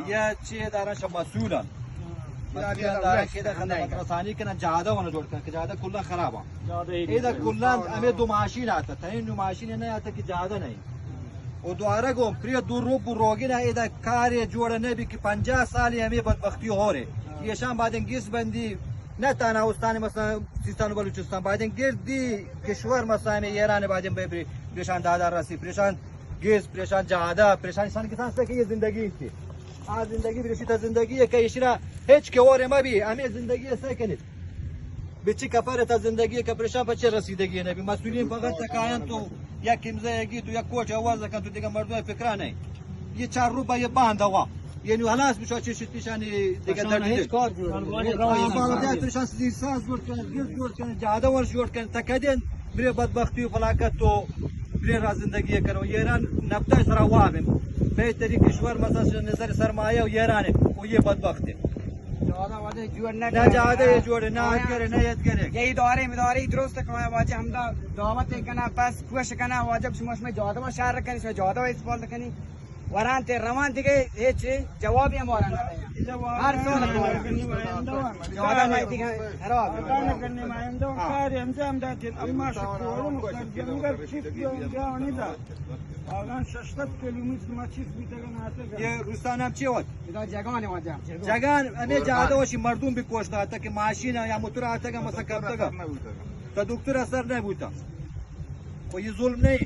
یا چی ادارہ شہ مسئول اَنت؟ مسئول اَنت، ادارہ کہ ادا خدمت رسانی کنن، جادہ ونا جوڑ کنن کہ جادہ کلا خراب اَنت۔ ادا کلا ہمے دو ماشین آتا، تنین دو ماشین نہ آتا کہ جادہ نہیں۔ و دوارہ گوں پری دو روپ روگی نہ ادا کارے جوڑ نہ بی کہ پنجاہ سالی ہمے بدبختی ہورے۔ ایشان بایدیں گیس بندی نہ تانا استان مثلاً سیستان و بلوچستان، بایدیں گردی کشور مثلاً ہمے ایران بایدیں بے بری پریشان دادا رسی، پریشان گیس، پریشان جادہ، پریشان انسان کسان سے کہ یہ زندگی انتی۔ آ زندگی برسی تا زندگی ہے کہ اشرا ہچ کہ اور ما بھی ہمیں زندگی سے کنی۔ بچی کفر تا زندگی کہ پریشان پچے رسیدگی نہ بی۔ مسئولین فقط تکایان تو یک امضا گی تو یک کوچ آواز کن تو دیگه مردم فکرا نہیں۔ یہ چار روپے یہ باند ہوا۔ یعنی خلاص بچو چی شتی شانی دیگه درد ہیچ کار جوڑ نہیں۔ آ، باند تو شان سیر ساز جوڑ کن، گرد جوڑ کن، جادہ ور جوڑ کن، تکدین برے بدبختی و فلاکت تو برے را زندگی کرو۔ ایران نفتا سرا وابن۔ بہتری کشور مثلاً نظر سرمایہ و ایران ہے، و یہ بدبخت ہے۔ جادہ واجہ جوڑ نہ نہ جادہ یہ جوڑ ہے، نہ اتگرے، نہ اتگرے۔ یہی دارے مدارے درست کمائے واجہ ہمدا دعوت کنا، پس کوش کنا، واجہ شما شما جادہ ما شہر کنی، شما جادہ استعمال کنی۔ وران تے روان دیگه ہیچ جوابی ہم وران نہ۔ ہر سال جادہ ما دیگه خراب۔ کار انجام داتین، اما شکورم در جنگل چیز انجام ندا۔ آغان شش صد کیلومتر ما چیز بیتگن آتگن۔ یہ روستان ہم چی ہوت؟ ادا جگان واجہ۔ جگان، ہمیں جادہ وشی مردم بھی کوشتا آتا کہ ماشین یا موتر آتا کہ مسا کرتا۔ تا دکتر اثر نہیں بوتا۔ و یہ ظلم نہیں؟